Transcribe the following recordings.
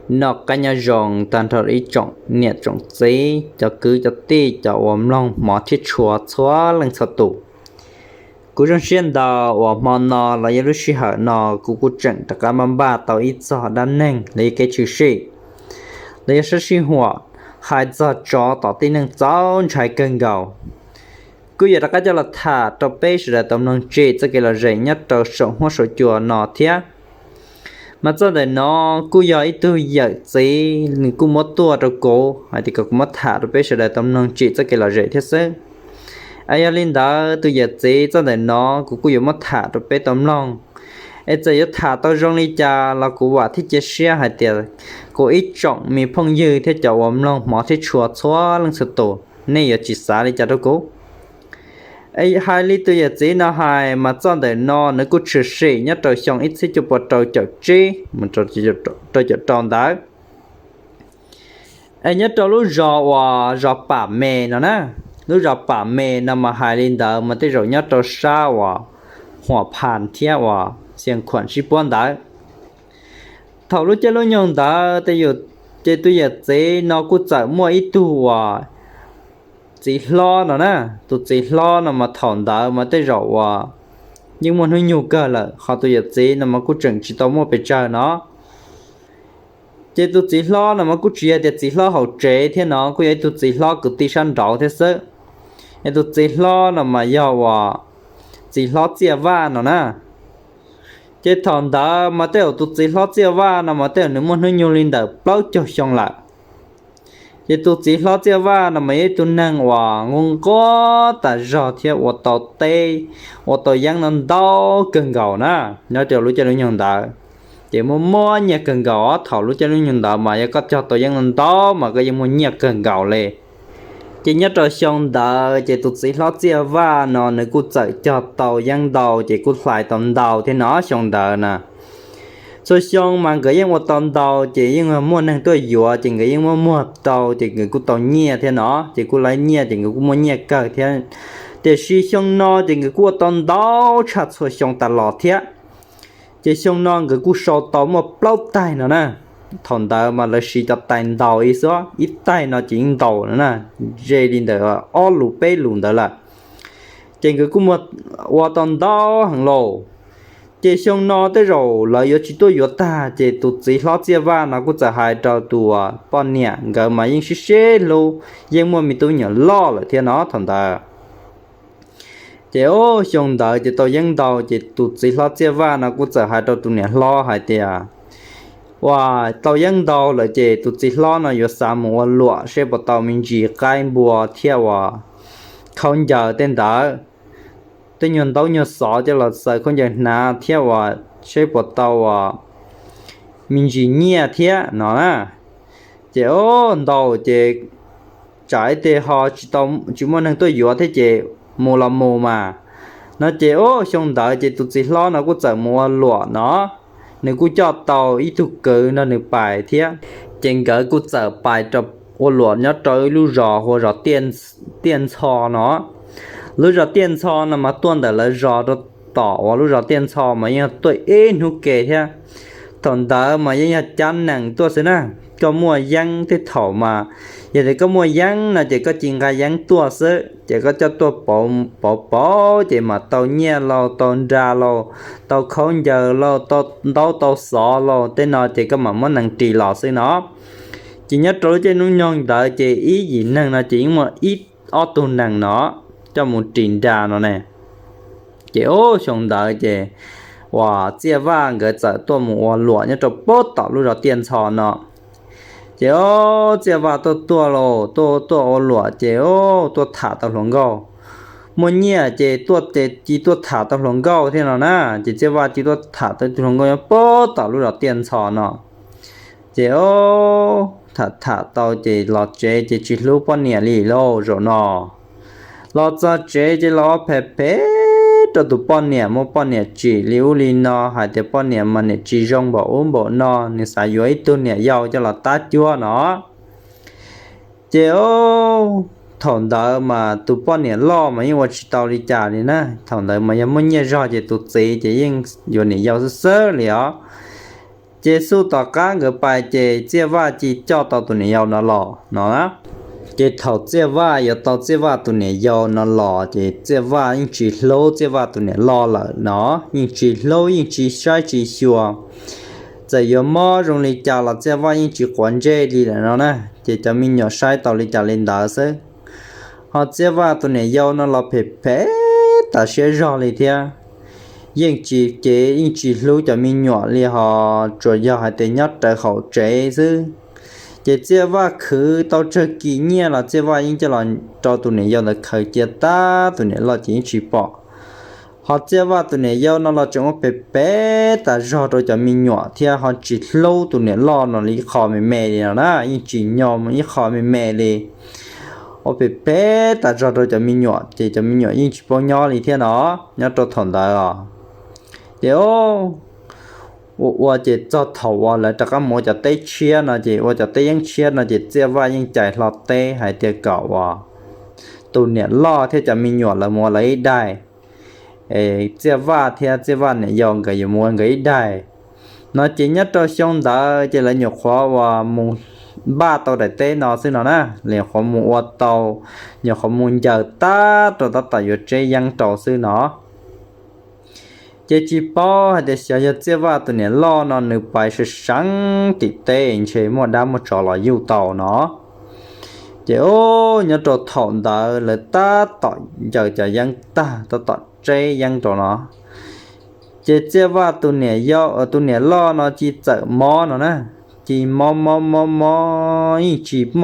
Noj qab nyob zoo tag nrho ib tsoom niam tsoom txiv, cov kwv cov tij, cov uas mloog hmov thiab tshua txhua leej txhua tus. Kuv zoo siab ntau uas hmo no los yog lub sij hawm no kuv kuj tseem rov qab npaj npaj tau ib txog dab neeg los yog kev tshwm sim los yog sab sij huam hais txog tsov tom tib neeg txaus ntshai kawg nkaus. Kuj yuav rov qab coj los tham rau peb sawv daws tau mloog tsim txoj kev lom zem nyob rau saum huab saum cua no thiab. Mas txoj ntawm no kuj yog ib tug yawm txiv nws kuj muab tuaj rau kuv hais tias kom kuv muab tham rau peb sawv daws tau mloog tsim txoj kev lom zem thiab xwb. Es yog li ntawd tus yawm txiv txoj ntawm no kuv kuj yuav muab tham rau peb tau mloog. Es txawm yuav tham tau zoo li cas los kuv vam thiab cia siab hais tias kuv ib tsoom me phooj ywg thiab cov uas mloog hmov thiab tshua txhua leej txhua tus, nej yuav tsis xav li cas rau kuv. Es hais li tus yawm txiv no hais mas txoj ntawm no nws kuj tshwm sim nyob rau xyoo ib txhiab cuaj pua rau caum tsib mus rau caum rau ntawd. Es nyob rau lub zos uas zos Pam Me no na, lub zos Pam Me no mas hais li ntawd mas tej zaum nyob rau sab uas Huam Phas thiab uas Xias Khuam sib puab ntawd. Thaum lub caij lub nyoog ntawd ces tus yawm txiv no kuj txawm muaj ib tug uas txiv hlob no na. Tus txiv hlob no mas thaum ntawd mas tej zaum uas yeej muaj hnub nyoog kawg lawm, ho tus yawm txiv no mas kuj tseem tsis tau muaj pes tsawg no. Ces tus txiv hlob no mas kuj tsis yog tias txiv hlob hauv tsev thiab no, kuj yog ib tug txiv hlob kwv tij sab nraud thiab xwb. Es tus txiv hlob no mas yog uas txiv hlob Txiaj Vaj no na. Ces thaum ntawd mas tej zaum tus txiv hlob Txiaj Vaj no mas tej zaum nws muaj hnub nyoog li ntawm plaub caug xyoo lawm. Ces tus txiv hlob Txiaj Vaj no mas yog ib tug neeg uas nquag nquag tas zog thiab ua tau teb, ua tau yeeb no ntau kawg nkaus na. Nyob rau lub caij lub nyoog ntawd ces muaj muaj nyiaj kawg nkaus os. Thaum lub caij lub nyoog ntawd mas yog koj cog tau yeeb no ntau mas koj yeej muaj nyiaj kawg nkaus li. Ces nyob rau xyoo ntawd ces tus txiv hlob Txiaj Vaj no nws kuj txawm cog tau yeeb ntau ces kuj hlais tau ntau thiab no xyoo ntawd na. Txhua xyoo mas nkawd yeej ua tau ntau ces yeej muaj neeg tuaj yuav ces nkawd yeej muaj muag tau ces nkawd kuj tau nyiaj thiab no, ces kuj laib nyiaj ces nkawd kuj muaj nyiaj kawg thiab. Tiam sis xyoo no ces nkawd kuj ua tau ntau tshaj txhua xyoo tas los thiab. Ces xyoo no nkawd kuj sau tau muaj plaub taig no na. Thaum ntawd mas lawv siv cov tais ntaus ib xwb, ib taig no ces yeej ntaus no na, ze li ntawm ob lus peb lus ntawd lawm. Ces nkawd kuj ua tau ntau heev lauj. Ces xyoo no tej zaum lawv yuav tsis tuaj yuav tag ces tus txiv hlob Txiaj Vaj no kuj txawm hais rau tus poj niam, nkawd mas yeej sib sib hlub, yeej muaj me tub me nyuam loj lawm thiab no thaum ntawd. Ces o, xyoo ntawd ces tau yeeb ntau ces tus txiv hlob Txiaj Vaj no kuj txawm hais rau tus niam hlob hais tias, ua, tau yeeb ntau lawm ces tus txiv hlob no yuav xav mus ua luam seb puas tau me ntsis qaib npua thiab uas khaub ncaws tej ntawd, tej nyuag ntaub nyuag xov coj los xaws khaub ncaws hnav thiab uas seb puas tau uas me ntsis nyiaj thiab no na. Ces o, ntau ces tsam ib teg ho tsis muaj neeg tuaj yuav thiab ces mus los mus mas no. Ces o, xyoo ntawd ces tus txiv hlob no kuj txawm mus ua luam no, nws kuj coj tau ib tug kwv nrog nws pais thiab. Ces nkawd kuj txawm pais rau, ua luam nyob rau ib lub zos hu ua zos Tiaj Ntxho no. Lub zos Tiaj Ntxho no mas tuaj ntawm lawv zos rau tom uas lub zos Tiaj Ntxho mas yeej tuaj ib hnub ke thiab. Thaum ntawd mas yeej yog cab nees tuaj xwb na. Koj muaj yeeb tej thaum mas, yog tias koj muaj yeeb no ces koj ci nqa yeeb tuaj xwb ces koj coj tuaj pauv pauv ces mam tau nyiaj lauj, tau nra lauj, tau khaub ncaws lauj, tau ntaub tau xov lauj tej no ces koj mam muab nees ris los xwb no. Ces nyob rau lub caij lub nyoog ntawd ces ib yim neeg no ces yeej muaj ib ob tug nees no coj mus ris nra no ne. Ces o, xyoo ntawd ces uas Txiaj Vaj nkawd txawm tuaj mus ua luam nyob rau pem tom lub zos Tiaj Ntxho no. Ces o, Txiaj Vaj tuaj tuaj lauj, tuaj tuaj ua luam ces o, tuaj tham tau hluas nkauj. Muaj nyiaj ces tuaj ces ci tuaj tham tau hluas nkauj thiab no na. Ces Txiaj Vaj ci tuaj tham tau tus hluas nkauj nyob pem tom lub zos Tiaj Ntxho no. Ces o, tham tham tau ces los tsev ces tsis hlub poj niam li lauj zaum no. Los txog tsev ces los phem phem rau tus poj niam, muab poj niam tsim li ub li no hais tias poj niam mas niam tsis zoo npaum ub npaum no, nws xav yuav ib tug niam yau coj los tab cuab no. Ces o, thaum ntawd mas tus poj niam loj mas yeej ua tsis tau li cas li na. Thaum ntawd mas yog muaj nyiaj zog ces tus txiv ces yeej yuav niam yau xwb xwb li os. Ces xuj tom qab nkawd pais ces Txiaj Vaj cia li coj tau tus niam yau no los no. Ces thaum Txiaj Vaj yuav tau Txiaj Vaj tus niam yau no los ces Txiaj Vaj yeej tsis hlub Txiaj Vaj tus niam loj lawm no, yeej tsis hlub yeej tsis saib tsis xyuas. Txawm yuav mob zoo li cas los Txiaj Vaj yeej tsis quav ntsej li lawm no na. Ces cov me nyuam saib tau li cas li ntawd xwb. Ho Txiaj Vaj tus niam yau no los phem phem tas siab zog li thiab. Yeej tsis kev yeej tsis hlub cov me nyuam li ho tsuas yog hais tias nyob rawv hauv tsev xwb. Ces Txiaj Vaj khwv tau tsawg kis nyiaj los Txiaj Vaj yeej coj los rau tus niam yau ntawd khaws cia tag, tus niam loj ces yeej tsis pom. Ho Txiaj Vaj tus niam yau no los tseem ua phem phem tas zog rau cov me nyuam thiab ho tsis hlub tus niam loj no li ib qho me me li no na, yeej tsis nyo mus ib qho me me li. Ua phem phem tas zog rau cov me nyuam ces cov me nyuam yeej tsis paub nyob li thiab no, nyob rau thaum ntawd os. Ces ua ua ces txog thaum uas lawv rov qab mus ua cov teb tshiab no ces ua cov teb yeeb tshiab no ces Txiaj Vaj yeej cais hlo teb hais tias kom uas tus niam loj thiab cov me nyuam lawv mus ua lawv ib daim. Txiaj Vaj thiab Txiaj Vaj niam yau nkawd yuav mus ua nkawd ib daim. No ces nyob rau xyoo ntawd ces lawv nyuam qhuav uas mus npaj tau daim teb no xwb no na, nyuam qhuav mus ua tau, nyuam qhuav mus ncaws tab rau tab tom yuav tseb yeeb rau xwb no. Ces tsis paub hais tias xyov yog Txiaj Vaj tus niam loj no nws pais sav seev tim teb ntshe muaj dab muaj tsov los yuj tau no. Ces nyob rau thaum ntawd lawv tab tom ncaws cov yeeb tag tab tom tseb yeeb rau no, ces Txiaj Vaj tus niam loj no cia txawm mob no na. Cia mob mob mob mob, yeej tsis,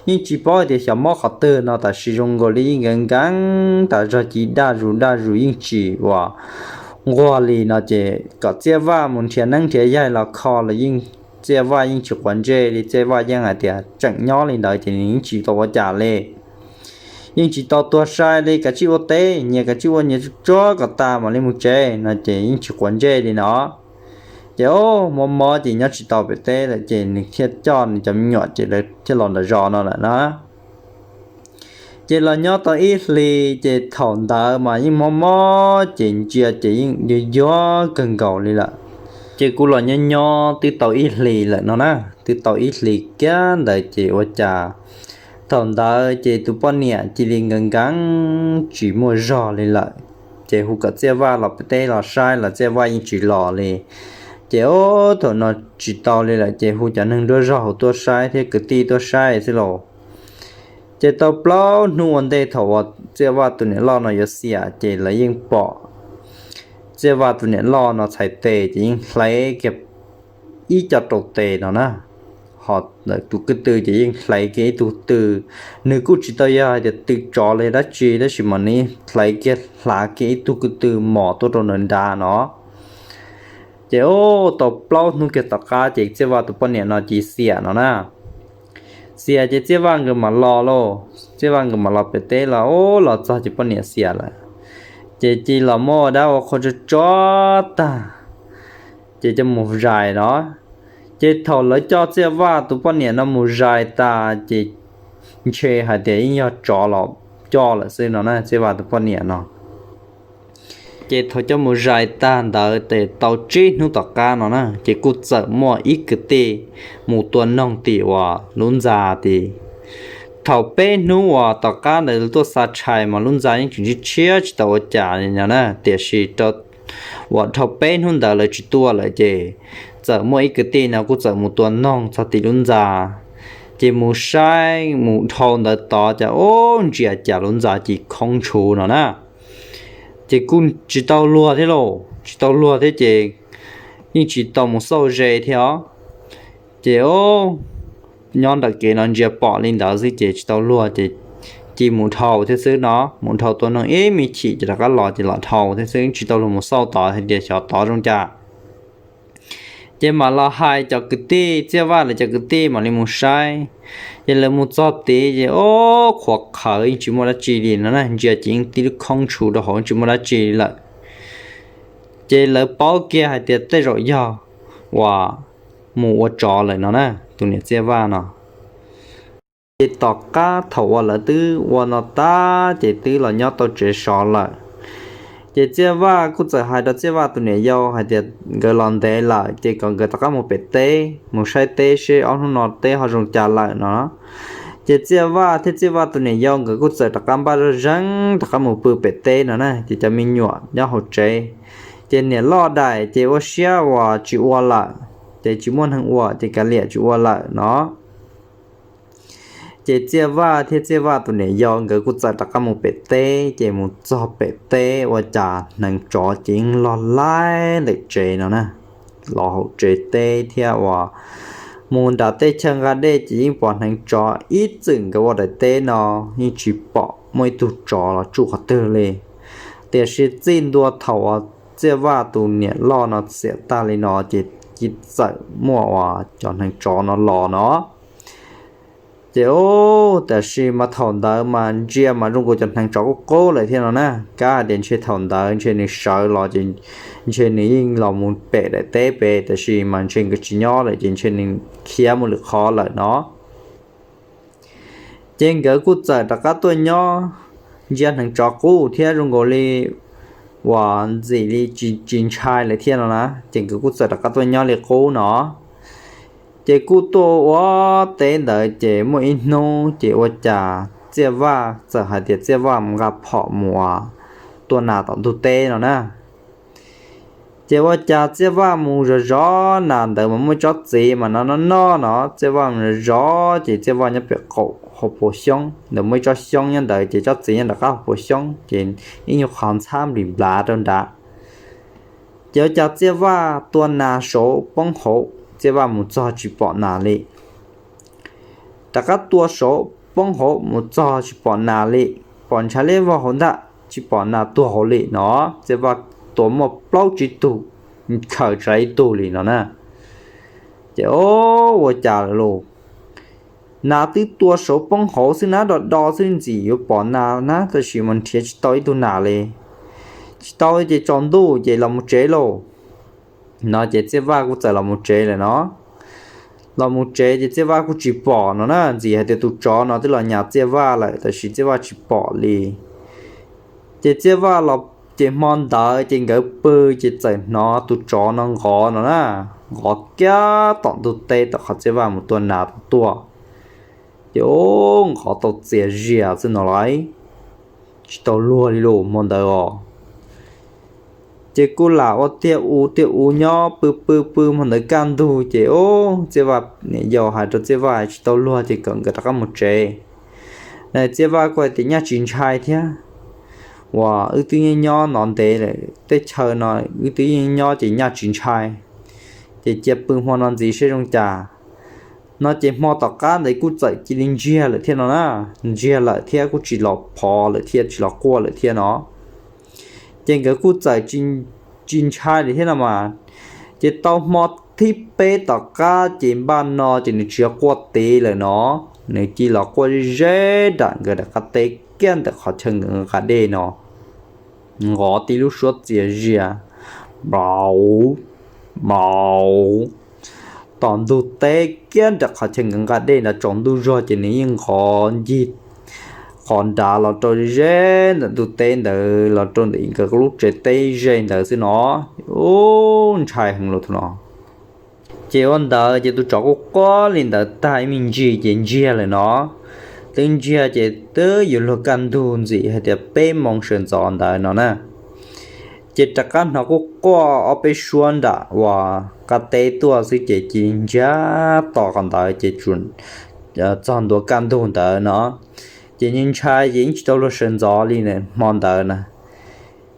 yeej tsis paub hais tias xyov mob qhov twg no, tab sis zoo nkaus li yeej nkees nkees tas zog, cia daj zus daj zus yeej tsis uas nquag li no. Ces kom Txiaj Vaj mus nrhiav neeb nrhiav yaig los kho los yeej, Txiaj Vaj yeej tsis quav ntsej li. Txiaj Vaj yeej hais tias tseem nyob li ntawd ces nws yeej tsis tau ua cas li, yeej tsis tau tuag sai li. Kav tsij ua teb, nyias kav tsij ua nyias tsuag kom tas mam li mus tsev no ces yeej tsis quav ntsej li no. Ces mob mob ces nyob tsis tau pem teb lawm ces nws thiaj coj nws cov me nyuam ces lawv thiaj los nram zos no lawm na. Ces los nyob tau ib hlis ces thaum ntawd mas yeej mob mob ces ntsia ces yeej yuag yuag kawg nkaus li lawm. Ces kuj los nyob nyob twb tau ib hlis lawm no na, twb tau ib hlis kiag ntawd ces ua cas thaum ntawd ces tus poj niam cia li nkees nkees tsis muaj zog li lawm. Ces hu kom Txiaj Vaj los pem teb los saib los Txiaj Vaj yeej tsis los li. Ces thaum no tsis tau li lawm ces hu cov neeg nruab zog hauv tuaj saib thiab kwv tij tuaj saib xwb lauj. Ces tau plaub hnub ua ntej thaum uas Txiaj Vaj tus niam loj no yuav xiam ces lawv yeej pom Txiaj Vaj tus niam loj no txhais tes ces yeej hlais kiag ib co rau tes no na. Ho tus kwv tw ces yeej hlais kiag ib tug tw, nws kuj tsis tau yog hais tias tw tsov li dab tsi tab sis mas nws hlais kiag hlav kiag ib tug kwv tw mos tuaj rau nws nrad no. Ces tau plaub hnub kiag tom qab ces Txiaj Vaj tus poj niam no cia li xiam no na. Xiam ces Txiaj Vaj nkawd mam los lauj, Txiaj Vaj nkawd mam los pem teb los, los txog ces poj niam xiam lawm. Ces cia li los muab ua dab ua qhua tso tso tag, ces coj mus zais no. Ces thaum lawv coj Txiaj Vaj tus poj niam no mus zais tas ces ntshe hais tias yeej yog tsov los coj lawm xwb no na, Txiaj Vaj tus poj niam no. Ces thaum coj mus zais tag ntawd ces tau tsib hnub tom qab no na ces kuj txawm muaj ib kwv tij mus tua noog tim uas lub ntxa tid. Thaum peb hnub uas tom qab ntawd lawv tuaj xa tshais mas lub ntxa yeej tseem tshiab tshiab tsis tau ua cas li no na, tiam sis rau uas dhau peb hnub ntawd lawv tsis tua lawm ces txawm muaj ib kwv tij no kuj txawm mus tua noog txog tim lub ntxa. Ces mus saib mus dhau ntawd tod ces ub, ntsia cas lub ntxa cia li khoob tshuv no na. Ces kuj tsis tau luag thiab lauj, tsis tau luag thiab ces yeej tsis tau mus xauj ze thiab os. Ces nyob ntawm kev no ntsia pom li ntawd xwb ces tsis tau luag ces cia li mus dhau thiab xwb no, mus dhau tua noog ib me chim ces rov qab los ces los dhau thiab xwb, tsis tau luag mus xauj tod hais tias xyov tod zoo cas. Ces mam los hais cov kwv tij, Txiaj Vaj lawv cov kwv tij mam li mus saib. Ces lawv mus txog tid ces ub, qhuav qhawv yeej tsis muaj dab tsi li no na, ntsia ces yeej tib lub khoob tshuv rau hauv tsis muaj dab tsi li lawm. Ces lawv paub kiag hais tias tej zaum yog uas mus ua tsov lawm no na, tus niam Txiaj Vaj no. Ces tom qab thaum uas lawv twb ua no tag ces twb los nyob tau tsev sov lawm. Ces Txiaj Vaj kuj txawm hais rau Txiaj Vaj tus niam yau hais tias nkawd los ntev lawm ces kom nkawd rov qab mus pem teb mus saib teb seb ob hnub no teb ho zoo cas lawm no. Ces Txiaj Vaj thiab Txiaj Vaj tus niam yau nkawd kuj txawm rov qab npaj zoj zeeg rov qab mus pw pem teb no na. Ces cov me nyuam nyob hauv tsev, ces niam loj daim ces ua siab uas tsis ua lawm, ces tsis muaj neeg ua ces kav liam tsis ua lawm no. Ces Txiaj Vaj thiab Txiaj Vaj tus niam yau nkawd kuj txawm rov qab mus pem teb, ces mus txog pem teb ua cas hneev tsov ces yeej log laib ntawm tsev no na, los hauv tsev teb thiab uas mus nram tej chaw nqa dej ces yeej pom hneev tsov ib txwm nkawd ua daim teb no yeej tsis pom muaj ib tug tsov los tsuj qhov twg li. Tiam sis txij ntua thaum uas Txiaj Vaj tus niam loj no xiam tag li no ces txawm muaj uas cov hneev tsov no los no. Ces ub, tiam sis mas thaum ntawd mas ntsia mas zoo nkaus cov hneev tsov qub qub lawm thiab no na. Kav hais tias ntshe thaum ntawd ntshe nws sawv los ces ntshe nws yeej los mus pem daim teb pem, tiam sis mas ntshe nkawd tsis nyob lawm ces ntshe nws khiav mus lwm qhov lawm no. Ces nkawd kuj txawm rov qab tuaj nyob, ntsia hneev tsov qub thiab zoo nkaus li uas ntxim li tsis ntshai lawm thiab no na, ces nkawd kuj txawm rov qab tuaj nyob li qub no. Ces kuj tuaj ua teb ntawd ces muaj ib hnub ces ua cas Txiaj Vaj txawm hais tias Txiaj Vaj mus nqa phom mus tua nas tom ntug teb no na. Ces ua cas Txiaj Vaj mus zov zov nas ntawd mas muaj tsob txiv mas no no no no, Txiaj Vaj mus zov zov ces Txiaj Vaj nyob pem qaum hauv paus xyoob ntawd, muaj ib tsob xyoob nyob ntawd ces tsob txiv nyob nram qab hauv paus xyoob ces ib nyuag qhov ntxhab nplis nplav rau nrad. Ces ua cas Txiaj Vaj tua nas saud poob hauv, Txiaj Vaj mus txog tsis pom nas li. Rov qab tua saud poob hauv mus txog tsis pom nas li, pom ntshav liab vog hauv ntag tsis pom nas tuag hauv li no. Txiaj Vaj tua muaj plaub tsib tug, khaws tsis tau ib tug li no na. Ces ua cas lawm lauj, nas twb tua saud poob hauv xwb na, do do xwb ntxim yuav pom nas na, tab sis mas nrhiav tsis tau ib tug nas li. Tsis tau ces tsaus ntuj ces los mus tsev lauj. No ces Txiaj Vaj kuj txawm los mus tsev lawm no. Los mus tsev ces Txiaj Vaj kuj tsis pom no na, ntxim hais tias tus tsov no twb los nyas Txiaj Vaj lawm tab sis Txiaj Vaj tsis pom li. Ces Txiaj Vaj los, ces hmo ntawd ces nkawd pw ces txawm hnov tus tsov no nqov no na, nqov kiag tom ntug teb tom qhov Txiaj Vaj mus tua nas tuaj. Ces nqov tau txias zias xwb no lauj, tsis tau luag li lauj hmo ntawd os. Ces kuj lam ua tiag u tiag u nyob pw pw pw hmo ntawd kaj ntug ces ub, Txiaj Vaj niam yau hais rau Txiaj Vaj tsis tau luag ces kom nkawd rov qab mus tsev. Txiaj Vaj kuj hais tias nyaj tsis ntshai thiab, uas wb twb nyob nyob no ntev lawm, teb chaws no wb twb yeej nyob ces nyaj tsis ntshai. Ces cia pw hmo no ntxiv seb zoo cas. No ces hmo tom qab ntawd kuj txawm cia li ntsiag lawm thiab no na, ntsiag lawm thiab kuj tsis los phov lawm thiab tsis los quaj lawm thiab no. Ces nkawd kuj txawm tsis ntshai lawm thiab no mas. Ces tau hmo thib peb tom qab ces npaj no ces nws tsis quaj tid lawm no, nws cia los quaj ze ze nram nkawd daim qab teb kiag ntawm qhov chaw nkawd nqa dej no, nqov tib lub suab txias zias, mauv, mauv, tom ntug teb kiag nram qhov chaw nkawd nqa dej ntawd. Tsaus ntuj zog ces nws yeej nqov ncig qhov nrad los rau ze ntawm ntug teb ntawd los rau ntawm nkawd lub tsev teb ze ntawd xwb no. Ub, ntshai heev lawm thaum no. Ces ua ntawd ces tus tsov quaj quaj li ntawd tag ib me ntsis ces ntsiag lawm no. Twb ntsiag ces twb yuav luag kaj ntug ntxim hais tias peb moos sawv ntxov ntawd no na. Ces rov qab hnov quaj quaj ob peb suab nram uas qab teb tuaj xwb ces cia li ntsiag to qhov ntawd ces txog ntua kaj ntug ntawd no. Ces ntshai ces yeej tsis tau luag sawv ntxov li hmo ntawd na.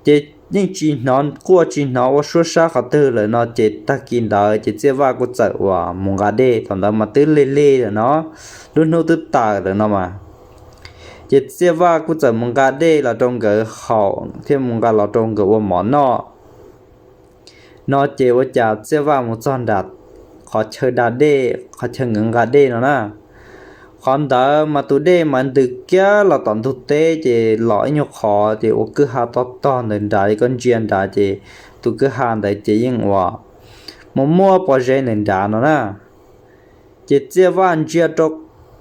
Ces yeej tsis hnov quaj tsis hnov ua suab sab qhov twg lawm no ces tag kis ntawd ces Txiaj Vaj kuj txawm uas mus nqa dej, thaum ntawd mas twb lig lig lawm no, lub hnub twb tawm lawm no mas. Ces Txiaj Vaj kuj txawm mus nqa dej los rau nkawd haus thiab mus nqa los rau nkawd ua mov noj. No ces ua cas Txiaj Vaj mus txog nram qhov chaw da dej, qhov chaw nkawd nqa dej no na. Qhov ntawd mas tus dej mas ntws kiag los tom ntug teb ces los ib nyuag qhov ces ua kwj ha tog tog ntawd nrad, koj ntsia nrad ces tus kwj ha ntawd ces yeej ua mus muaj pob zeb ntawd nrad no na. Ces Txiaj Vaj ntsia rau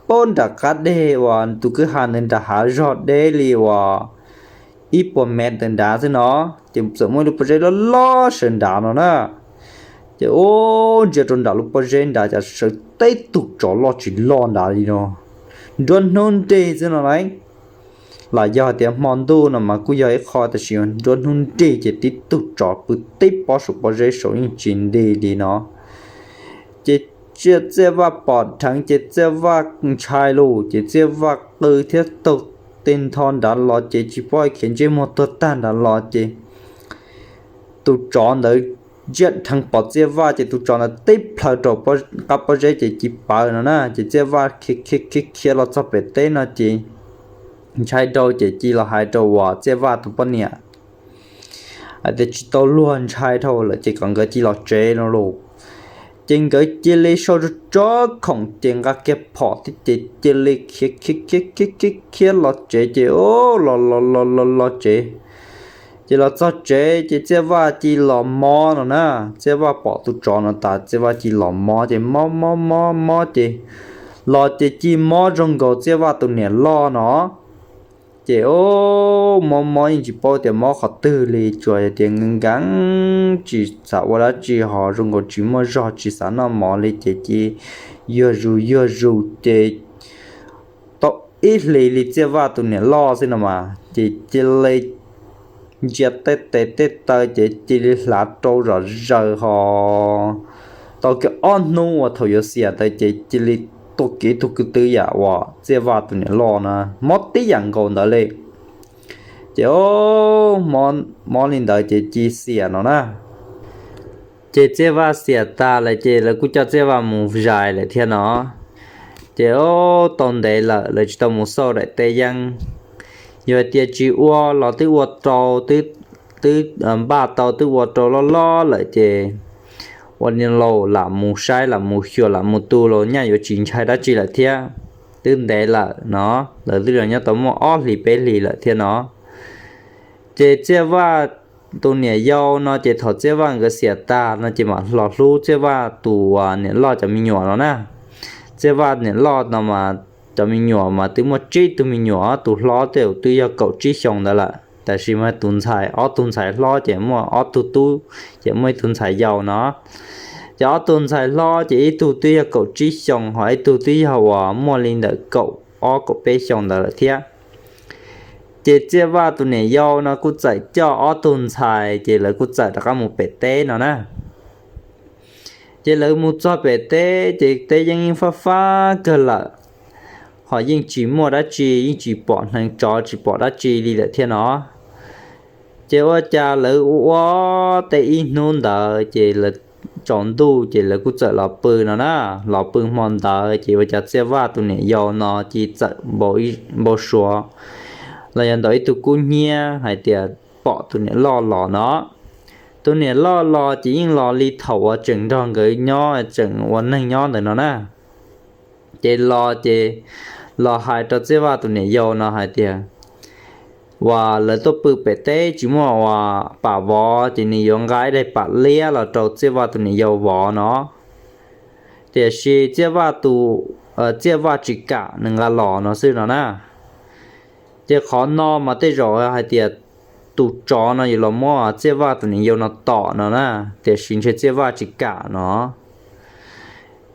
pab nram qab deg uas tus kwj ha ntawd nrad hav zog deb li uas ib puas mev ntawm nrad xwb no, ces txawm muaj ib lub pob zeb loj loj sawv nrad no na. Ces ub, ntsia rau nram lub pob zeb nrad cas sawv tib tug tsov loj tsis loj nrad li no, nruab hnub nrig xwb no lauj. Lam yog tias hmo ntuj no mas kuj yog ib qho, tab sis nruab hnub nrig ces tib tug tsov pw tib pob saum pob zeb saud yeej tsis nti li no. Ces Txiaj Vaj pom dheev ces Txiaj Vaj ntshai lauj, ces Txiaj Vaj qw thiab taug tej ntho nrad los ces tsis paub khiav ntsej muag tuag tag nrad los ces tus tsov ntawd ntsia dheev pom Txiaj Vaj ces tus tsov ntawd tib plhaw rau qab pob zeb ces cia li pawv no na. Ces Txiaj Vaj khiav khiav khiav khiav los txog pem teb no ces ntshai dhau ces cia li los hais rau uas Txiaj Vaj tus poj niam hais tias tsis tau luag, ntshai dhau lawm ces kom nkawd cia li los tsev no lauj. Ces nkawd cia li sau tso tsob khoom ces nqa kiag phom thiab ces cia li khiav khiav khiav khiav khiav los tsev ces ub, los los los los los tsev. Ces los txog tsev ces Txiaj Vaj cia li los mob no na. Txiaj Vaj pom tus tsov no tas Txiaj Vaj cia li los mob ces mob mob mob mob ces los ces cia li mob zoo nkaus Txiaj Vaj tus niam loj no. Ces ub, mob mob yeej tsis paub tias mob qhov twg li, tsuas yog tias nkees nkees tsis xav ua dab tsi ho zoo nkaus tsis muaj zog tsis xav noj mov li ces cia li yuag zus yuag zus ces tau ib hlis li Txiaj Vaj tus niam loj xwb no mas ces cia li ntsia tej tes tej taw ces cia li hlav rau zom zaws ho tau kiag ob hnub uas thaum yuav xiam ntawd ces cia li tuaj kiag ib tug kwv tw yam uas Txiaj Vaj tus niam loj na, mob tib yam nkaus ntawd li. Ces mob li ntawd ces cia li xiam no na. Ces Txiaj Vaj xiam tas lawm ces lawv kuj coj Txiaj Vaj mus zais lawm thiab no. Ces ub, tau ntev lawm lawv tsis tau mus xauj daim teb yeeb. Yog tias tsis ua los twb ua rau, twb npaj tau twb ua rau loj loj lawm ces ua li lauj, lam mus saib lam mus xyuas lam mus tu los nyaj yuav tsis ntshai dab tsi lawm thiab. Twb ntev lawm no, lawv twb los nyob tau muaj ob hlis peb hlis lawm thiab no. Ces Txiaj Vaj tus niam yau no ces thaum Txiaj Vaj nkawd xiam tag no ces mam los hlub Txiaj Vaj tus niam loj cov me nyuam no na. Txiaj Vaj niam loj no mas cov me nyuam mas twb muaj tsib tug me nyuam, tus hlob tej zaum twb yog kaum tsib xyoo ntawd lawm, tab sis mas tus ntxhais, ob tug ntxhais hlob ces muaj ob tug tub, ces muaj ib tug ntxhais yau no. Ces ob tug ntxhais hlob ces ib tug twb yog kaum tsib xyoo ho ib tug twb yog uas muaj li ntawm kaum ob kaum peb xyoo ntawd lawm thiab. Ces Txiaj Vaj tus niam yau no kuj txawm coj ob tug ntxhais ces lawv kuj txawm rov qab mus pem teb no na. Ces lawv mus txog pem teb ces teb yeej fab fab kawg lawm, ho yeej tsis muaj dab tsi, yeej tsis pom hneev tsov tsis pom dab tsi li lawm thiab no. Ces ua cas lawv ua ua teb ib hnub ntawd ces lawv tsaus ntuj ces lawv kuj txawm los pw no na. Los pw hmo ntawd ces ua cas Txiaj Vaj tus niam yau no cia li txawm npau suav los yog ntaus ib tug kub hnyiab hais tias pom tus niam loj los no. Tus niam loj los ces yeej los li thaum uas tseem nrog nkawd nyob tseem ua neeg nyob ntawd no na. Ces los ces los hais rau Txiaj Vaj tus niam yau no hais tias uas lawv tuaj pw pem teb tsis muaj uas pam vov ces nws yuav nqa ib daim pam liab los rau Txiaj Vaj tus niam yau vov no. Tiam sis Txiaj Vaj tus, Txiaj Vaj tsis kam nws nqa los no xwb no na. Ces qhov no mas tej zaum hais tias tus tsov no yuav los muab Txiaj Vaj tus niam yau no tom no na, tiam sis ntshe Txiaj Vaj tsis kam no.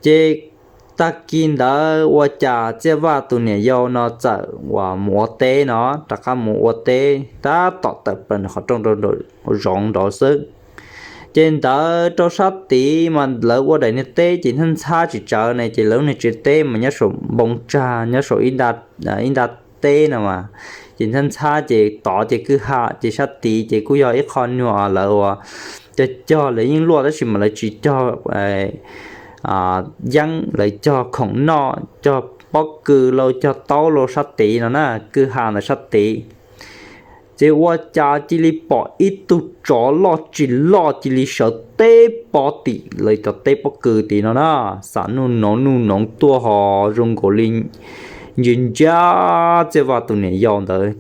Ces tag kis ntawd ua cas Txiaj Vaj tus niam yau no txawm uas mus ua teb no, rov qab mus ua teb tab tom tawm plaws qhov rooj rau zoov nraud xwb. Ces ntawd rau sab tid mas lawv ua daim niag teb ces ntxhab ntxhab tsis tsawg ne, ces lawv lub niag tsev teb mas nyob saum npoo tsag nyob saum ib nta teb no mas, ces ntxhab ntxhab ces tod ces kwj ha ces sab tid ces kuj yog ib qho nyuag lawv uas cog cog lawv yeej luaj tab sis mas lawv tsis cog yeeb, lawv cog khoom noj, cog pob kws lauj cog taub lauj sab tid no na, kwj ha ntawd sab tid. Ces ua cas cia li pom ib tug tsov loj tsis loj cia li sawv teb pob tim lawv cov teb pob kws tid no na, xam nuj noov nuj noov tuaj ho zoo nkaus li ntsia ntsia Txiaj Vaj tus niam yau ntawd.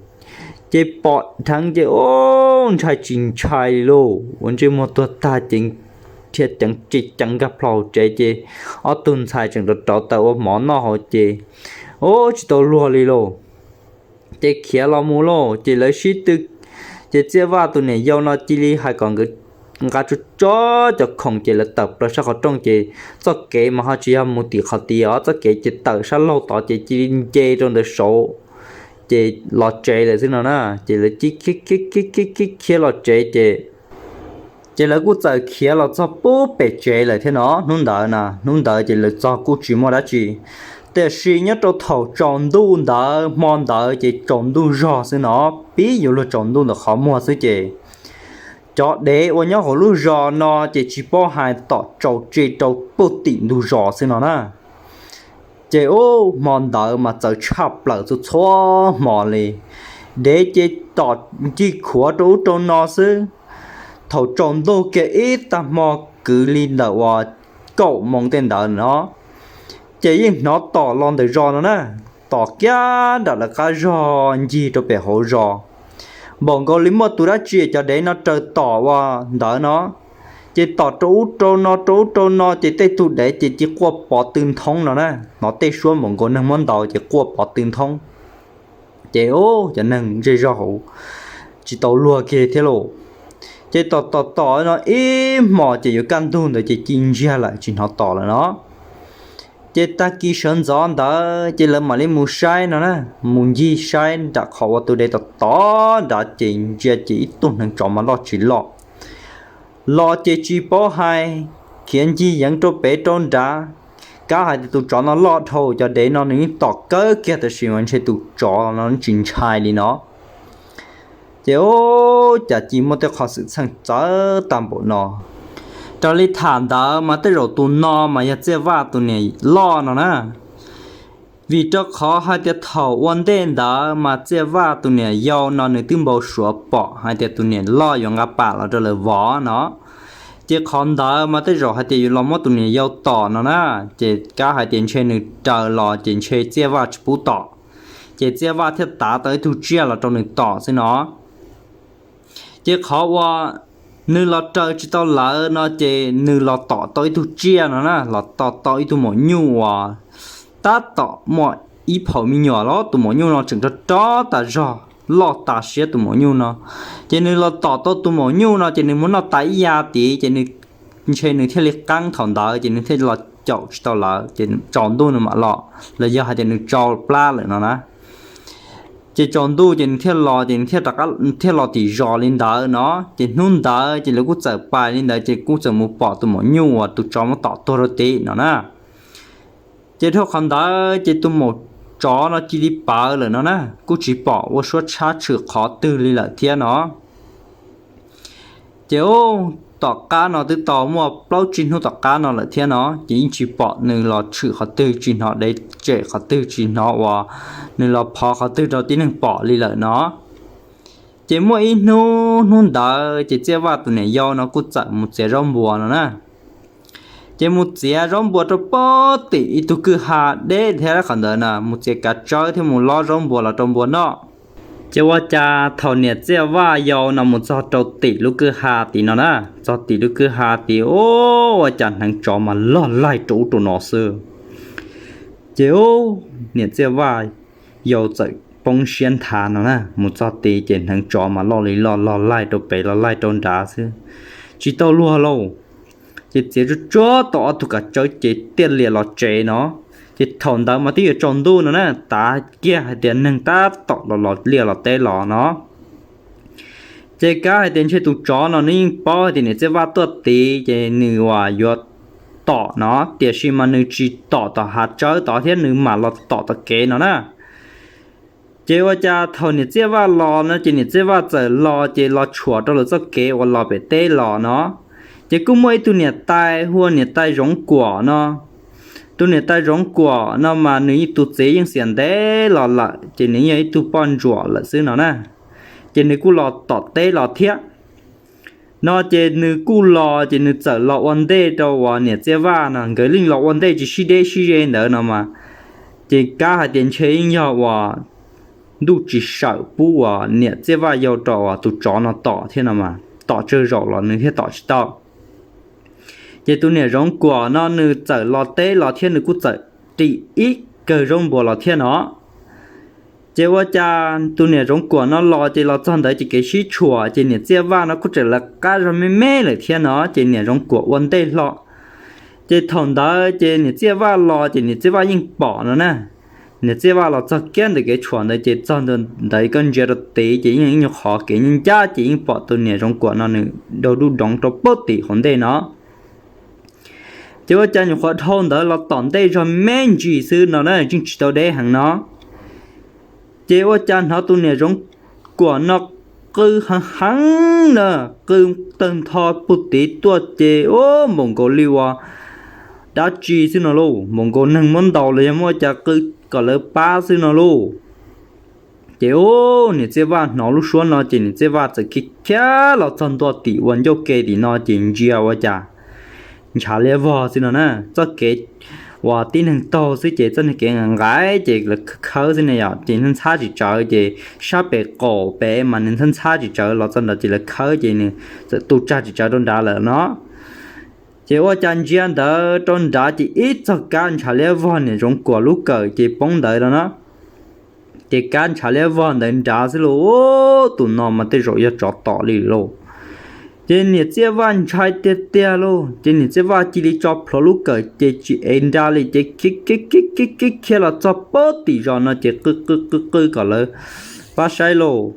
Ces pom dheev ces ub ntshai tsis ntshai li lauj, ua ntsej muag tuag tag ces dhia ceev ceev nkag plho hauv tsev ces ob tug ntxhais tseem rauv rauv taws ua mov noj hauv ces ub tsis tau luag li lauj. Ces khiav los mus lauj, ces lawv sib tw Ces Txiaj Vaj tus niam yau no cia li hais kom nkawd nqa tsuag tsuag cov khoom ces lawv tawm plaws sab qhov rooj ces txoj kev mas ho tsis yog mus tim qhov tid os, txoj kev ces tawm sab laug tod ces cia li nce rau ntawd saud ces los tsev lawm xwb no na. Ces lawv cia li khiav los tsev ces ces lawv kuj txawm khiav los txog pub pem tsev lawm thiab no. Hnub ntawd na, hnub ntawd ces lawv txog kuj tsis muaj dab tsi, tiam sis nyob rau thaum tsaus ntuj ntawd, hmo ntawd ces tsaus ntuj zog xwb no, pib yuav luag tsaus ntuj ntawm qhov muag xwb ces cov dev uas nyob hauv lub zos no ces tsis paub hais tom tsaus tse rau pem tim ntug zos xwb no na. Ces ub, hmo ntawd mas txawv tshaj plaws txhua txhua hmo li. Dev ces tom ncig khuav rau ub rau no xwb. Thaum tsaus ntuj kiag ib tag hmo kwv li ntawm uas kaum moos tej ntawd no ces yeej hnov tom los ntawm zos no na, tom kiag nram lawv qab zog ncig rau pem hauv zos, npaum nkaus li muaj tus dab tsi cov dev no raws tom ua ntawd no. Ces tom rau ub rau no rau ub rau no ces tej tug dev ces cia quaj pov tw nthoob no na, hnov tej suab npaum nkaus neeg muab ntaus ces quaj pov tw nthoob. Ces ub, cov neeg zej zog hauv tsis tau luag kiag thiab lauj. Ces tom tom tom no ib hmos ces yuav kaj ntug ntawd ces ci ntsiag lawm tsis hnov tom lawm no. Ces tag kis sawv ntxov ntawd ces lawv mam li mus saib no na, mus ncig saib nram qhov uas tus dev tom tom nrad ces ntsia ces ib tug hneev tsov mas loj tsis loj los ces tsis paub hais, khiav ncig yeev rau pem rau nrad. Kav hais tias tus tsov no loj dhau, cov dev no nws yeej tom kawg kiag tab sis mas ntshe tus tsov no tsis ntshai li no. Ces ub, cas ci muaj tej qhov xwm txheej txawv tag npaum no. Raws li tham ntawd mas tej zaum tus no mas yog Txiaj Vaj tus niam loj no na. Vim rau qhov hais tias thaum ua ntej ntawd mas Txiaj Vaj tus niam yau no nws twb npau suav pom hais tias tus niam loj yuav nqa pam los rau lawv vov no. Ces qhov ntawd mas tej zaum hais tias yuav los muab tus niam yau tom no na, ces kav hais tias ntshe nws raws los ces ntshe Txiaj Vaj tsis pub tom, ces Txiaj Vaj thiaj tav tau ib tug tsiaj los rau nws tom xwb no. Ces qhov uas nws los raws tsis tau lawv no ces nws los tom tau ib tug tsiaj no na, los tom tau ib tug maum nyuj uas tab tom muaj ib phaum me nyuam los tus maum nyuj no tseem rog rog tas zog, loj tas siab tus maum nyuj no. Ces nws los tom tau tus maum nyuj no ces nws muab noj tas ib ya tid ces nws, ntshe nws thiaj li qeeb thaum ntawd ces nws thiaj los caum tsis tau lawv ces tsaus ntuj nws mam los, los yog hais tias nws tsau plab lawm no na. Ces tsaus ntuj ces nws thiaj los ces nws thiaj los tim zos li ntawd no. Ces hnub ntawd ces lawv kuj txawm pais li ntawd ces kuj txawm mus pom tus maum nyuj uas tus tsov muab tom tuag rau tim no na. Ces dhau qhov ntawd ces tus maum tsov no cia li pawv lawm no na, kuj tsis pom ua suab tshab tshwm qhov twg li lawm thiab no. Ces ub, tom qab no twb tau muaj plaub tsib hnub tom qab no lawm thiab no ces yeej tsis pom nws los tshwm qhov twg, tsis hnov dev tsem qhov twg, tsis hnov uas nws los phov qhov twg rau tib neeg pom li lawm no. Ces muaj ib hnub, hnub ntawd ces Txiaj Vaj tus niam yau no kuj txawm mus txiav zaub npua no na. Ces mus txiav zaub npua rau pem tim ib tug kwj ha deb thiab qhov ntawd na, mus txiav kav tsawb thiab mus lob zaub npua los rau npua noj. Ces ua cas thaum niam Txiaj Vaj yau no mus txog rau tim lub kwj ha tid no na, txog tim lub kwj ha tid ub, ua cas hneev tsov mas loj laig rau ub rau no xwb. Ces ub, niam Txiaj Vaj yau txawm poob siab nthav no na, mus txog tid ces hneev tsov mas loj li loj, loj laig rau pem loj laig rau nrad xwb, tsis tau luag lauj. Ces txiav tsuag tsuag tau ob tug kav tsawb ces tiaj lias los tsev no. Ces thaum ntawd mas twb yuav tsaus ntuj no na, tav kiag hais tias neeg tab tom los los liaj los teb los no. Ces kav hais tias ntshe tus tsov no nws yeej paub hais tias niam Txiaj Vaj tuaj tid ces nws uas yuav tom no, tiam sis mas nws tsis tom tom hav tsawb tod thiab nws mam los tom tom kev no na. Ces ua cas thaum niam Txiaj Vaj los no ces niam Txiaj Vaj txawm los ces los tshuam rau lawv txoj kev uas los pem teb los no. Ces kuj muaj ib tug niam tais hu ua niam tais Zoov Kuam no. Tus niam tais Zoov Kuam no mas nws tus txiv yeej xiam ntev los lawm ces nws yog ib tug poj ntsuam lawm xwb no na. Ces nws kuj los tom teb los thiab no. Ces nws kuj los ces nws txawm los ua ntej rau uas niam Txiaj Vaj no, nkawd yeej los ua ntej tsis sib deb sib ze ntawd no mas. Ces kav hais tias ntshe yeej yog uas ntuj tsis sawm pub uas niam Txiaj Vaj yau rau uas tus tsov no tom thiab no mas, tom tsawg zaum los nws thiaj tom tsis tau. Ces tus niam Zoov Kuam no nws txawm los teb los thiab nws kuj txawm ris ib kawg zaub npua los thiab no. Ces ua cas tus niam Zoov Kuam no los ces los txog ntawd ces kev sib tshuam ces niam Txiaj Vaj no kuj tseem lawv qab zog me me lawm thiab no ces niam Zoov Kuam ua ntej hlo. Ces thaum ntawd ces niam Txiaj Vaj los ces niam Txiaj Vaj yeej pom no na. Niam Txiaj Vaj los txog kiag ntawm kev tshuam ntawd ces txog ntawd koj ntsia rau tid ces yeej ib nyuag qhov kev ncaj ncaj ces yeej pom tus niam Zoov Kuam no nws dau dub doov rau pem tim hauv ntej no. Ces ua cas nyuam qhuav dhau ntawd los tom ntej zog me ntsis xwb no na, yeej tsis tau deb heev no. Ces ua cas hnov tus niam Zoov Kuam no qw heev heev na, qw tawg ntho pug tid tuaj ces ub npaum nkaus li uas dab tsi xwb no lauj, npaum nkaus neeg muab ntaus los yog muab ua cas qw kom lawv pab xwb no lauj. Ces ub niam Txiaj Vaj hnov lub suab no ces niam Txiaj Vaj txawm khiav khiav los txog ntua tim ua ncauj ke tim no ces ntsia ua cas ntshav liab vog xwb no na. Txoj kev uas tib neeg taug xwb ces txoj kev nqaim nqaim ces lawv khawb xwb ne yom, ces ntxhab ntxhab tsis tsawv ces sab pem qaum pem mas nws ntxhab ntxhab tsis tsawv los txog nrad ces lawv khawb ces nws txawm tu tsag tsis tsawv rau nrad lawm no. Ces ua cas ntsia ntawd rau nrad ces ib txog kab ntshav liab vog niam Zoov Kuam lub kawm ces poob ntawd no na. Ces kab ntshav liab vog ntawd nrad xwb lauj, tus no mas tej zaum yog tsov tom li lauj. Ces niam Txiaj Vaj ntshai tiag tiag lauj, ces niam Txiaj Vaj cia li tso plhuav lub kawm ces tsis ev nra li ces khiav khiav khiav khiav khiav los txog pem tim zos no ces qw qw qw qw kom lawv pab saib lauj.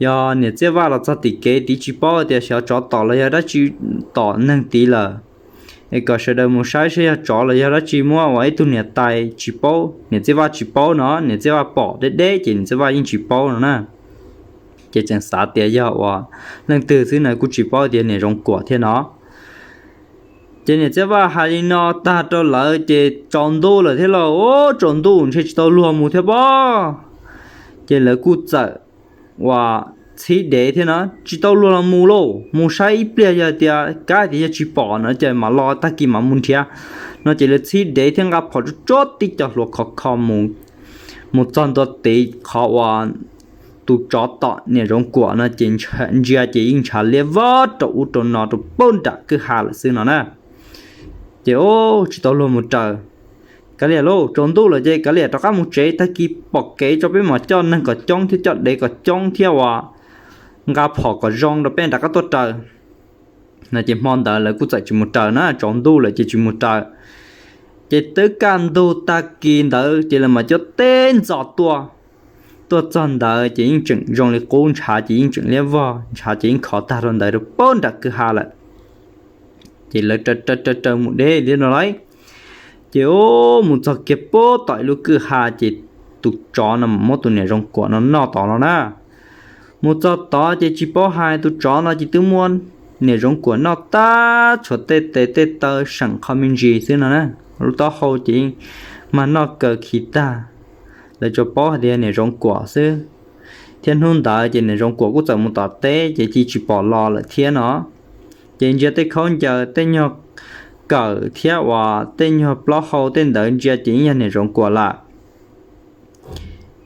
Yog niam Txiaj Vaj los txog tim kev tid tsis paub tias xyov tsov tom los yog dab tsi tom neeg tid lawm, es kom sawv daws mus saib saib yog tsov los yog dab tsi muab ua ib tug niam tais tsis paub, niam Txiaj Vaj tsis paub no, niam Txiaj Vaj pom deb deb ces niam Txiaj Vaj yeej tsis paub no na. Ces tseem xav tias yog uas leej twg xwb na, kuj tsis paub tias niam Zoov Kuam thiab no. Ces niam Txiaj Vaj hais li no tag rau lawv ces tsaus ntuj lawm thiab lauj, tsaus ntuj ntshe tsis tau luag mus thiab pob. Ces lawv kuj txawm uas txhib dev thiab no, tsis tau luag los mus lauj, mus saib ib pliag yog tias kab tias yog tsis pom no ces mam los tag kis mam mus nrhiav no ces lawv txhib dev thiab nqa phom tsuag tsuag tib co hluas khov kho mus txog ntua tid qhov uas tus tsov tom niam Zoov Kuam no ces ntsia ces yeej ntshav liab vog rau ub rau no rau pem nram kwj ha lawm xwb no na. Ces ub tsis tau luag mus raws, kav liam lauj, tsaus ntuj lawm ces kav liam rov qab mus tsev, tag kis pom kev tso peb mam coj neeg kom coob thiab coj dev kom coob thiab uas nqa phom kom zoo rau peb rov qab tuaj raws no. Ces hmo ntawd lawv kuj txawm tsis mus raws na, tsaus ntuj lawm ces tsis mus raws. Ces twb kaj ntug tag kis ntawd ces lawv mam coj teb ntxov tuaj. Tuaj txog ntawd ces yeej tseem zoo li qub, ntshav ces yeej tseem liab vog, ntshav ces yeej khov tag rau ntawd rau pem nram kwj ha lawm. Ces lawv raws raws raws mus deb li no lauj, ces ub mus txog kiag pem tom ib lub kwj ha ces tus tsov no mam muab tus niam Zoov Kuam no noj tod no na. Mus txog tod ces tsis paub hais tus tsov no ces twb muab niam Zoov Kuam noj tag tshuav tej tes tej taw seem qho me ntsis xwb no na. Lub taub hau ces mag noj kaw khi tag, lawv tsuas paub hais tias niam Zoov Kuam xwb. Thiab hnub ntawd ces niam Zoov Kuam kuj txawm mus tom teb ces cia tsis pom los lawm thiab no. Ces ntsia tej khaub ncaws tej nyuag kawm thiab uas tej nyuag plaub hau tej ntawd ntsia ces yeej yog niam Zoov Kuam lawm.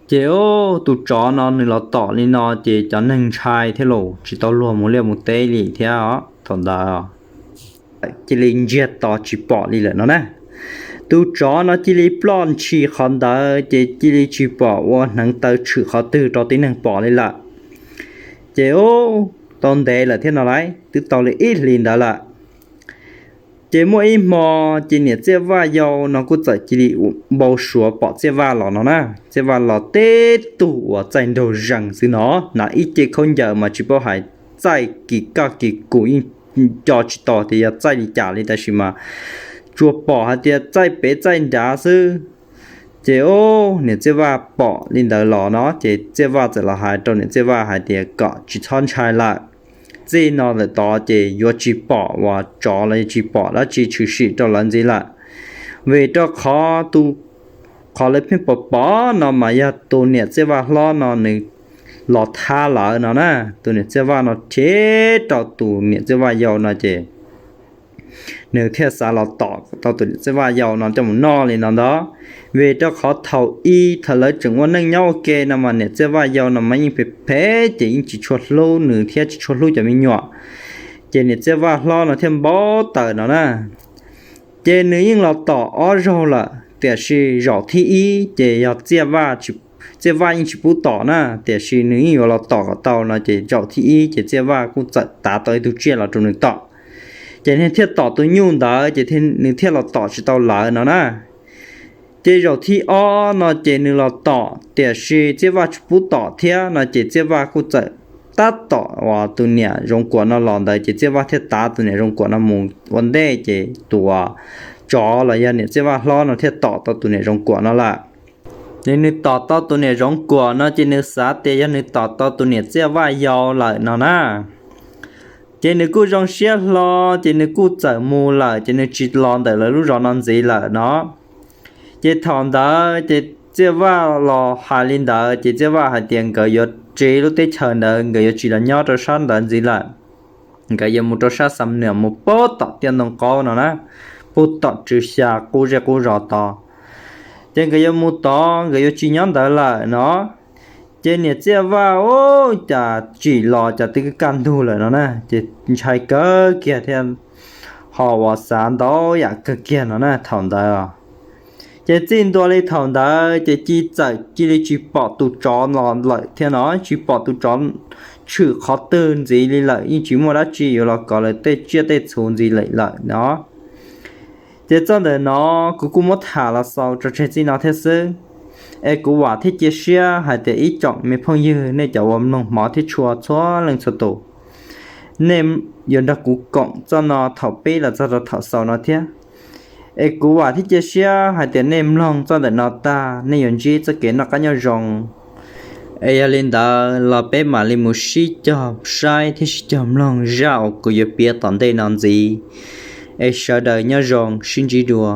Ces ub tus tsov no nws los tom li no ces cov neeg ntshai thiab los tsis tau luag mus liaj mus teb li thiab thaum ntawd cia li ntsiag to tsis pom li lawm no na. Tus tsov no cia li ploj ntshis qhov ntawd ces cia li tsis pom ua hneev taw tshwm qhov twg rau tib neeg pom li lawm. Ces ub tau ntev lawm thiab no lauj, twb tau li ib hlis ntawd lawm. Ces muaj ib hmo ces niam Txiaj Vaj yau no kuj txawm cia li npau suav pom Txiaj Vaj los no na. Txiaj Vaj los teb tug uas txaij nraug zees xwb no, hnav ib ce khaub ncaws mas tsis paub hais txaij kis kaj kis kus yeej nco tsis tau tias yog txaij li cas li tab sis mas tsuas pom hais tias txaij pem txaij nrad xwb. Ces ub niam Txiaj Vaj pom li ntawd los no ces Txiaj Vaj txawm los hais rau niam Txiaj Vaj hais tias kom tsis txhob ntshai lawm, txij no lawm tod ces yuav tsis pom uas tsov los yuav tsis pom dab tsi tshwm sim rau lawv ntxiv lawm. Vim rau qhov tus, qhov lawv pheej pom pom no mas yog tus niam Txiaj Vaj hlob no nws los thab lawv no na. Tus niam Txiaj Vaj no cheb rau tus niam Txiaj Vaj yau no ces nws thiaj xav los tom tau tus niam Txiaj Vaj yau no coj mus noj li no ntag. Vim rau qhov thaum ub thaum lawv tseem ua neej nyob ua ke no mas niam Txiaj Vaj yau no mas yeej phem phem ces yeej tsis tshua hlub nws thiab tsis tshua hlub cov me nyuam. Ces niam Txiaj Vaj hlob no thiaj npau taws no na. Ces nws yeej los tom ob zaug lawm tiam sis zaum thib ib ces yog Txiaj Vaj tsis Txiaj Vaj yeej tsis pub tom na, tiam sis nws yeej yuav los tom kom tau no ces zaum thib ib ces Txiaj Vaj kuj txawm tav tau ib tug tsiaj los rau nws tom. Ces nws thiaj tom tus nyuj ntawd ces nws thiaj los tom tsis tau lawv no na. Ces zaum thib ob no ces nws los tom tiam sis Txiaj Vaj tsis pub tom thiab no ces Txiaj Vaj kuj txawm tab tom uas tus niam Zoov Kuam no los ntawd ces Txiaj Vaj thiaj tav tus niam Zoov Kuam no mus ua ntej ces tus uas tsov los yog niam Txiaj Vaj hlob no thiaj tom tau tus niam Zoov Kuam no lawm. Ces nws tom tau tus niam Zoov Kuam no ces nws xav tias yog nws tom tau tus niam Txiaj Vaj yau lawm no na. Ces nws kuj zoo siab hlo, ces nws kuj txawm mus lawm, ces nws tsis los ntawm lawv lub zos no ntxiv lawm no. Ces thaum ntawd ces Txiaj Vaj los hais li ntawd ces Txiaj Vaj hais tias nkawd yuav tsiv lub teb chaws ntawd, nkawd yuav tsis los nyob rau sab ntawd ntxiv lawm. Nkawd yuav mus rau sab Xam Nuam mus pub tom tiaj ntoo qaub no na, pub tom Tswv Xya qub zej qub zos tod. Ces nkawd yuav mus tod, nkawd yuav tsis nyob ntawd lawm no. Ces niam Txiaj Vaj ua cas tsim los cas twb kaj ntug lawm no na, ces ntshai kawg kiag thiab ho uas xav ntau yam kawg kiag no na thaum ntawd. Ces txij ntua li thaum ntawd ces cia txawm cia li tsis pom tus tsov los lawm thiab no, tsis pom tus tsov tshwm qhov twg ntxiv li lawm, yeej tsis muaj dab tsi yuav los kov lawv tej tsiaj tej txhu ntxiv li lawm no. Ces txoj ntawm no kuv kuj muab tham los xaus tso tseg txij no thiab xwb. Es kuv vam thiab cia siab hais tias ib tsoom me phooj ywg nej cov uas mloog hmov thiab tshua txhua leej txhua tus, nej yuav nrog kuv koom txoj no thaum pib los txog rau thaum xaus no thiab. Es kuv vam thiab cia siab hais tias nej mloog txoj ntawm no tag nej yuav ntsib txoj kev noj qab nyob zoo. Es yog li ntawd los peb mam li mus sib cog saib thiab sib cog mloog zaj uas kuv yuav piav tom ntej no ntxiv. Es sawv daws nyob zoo sib ntsib dua.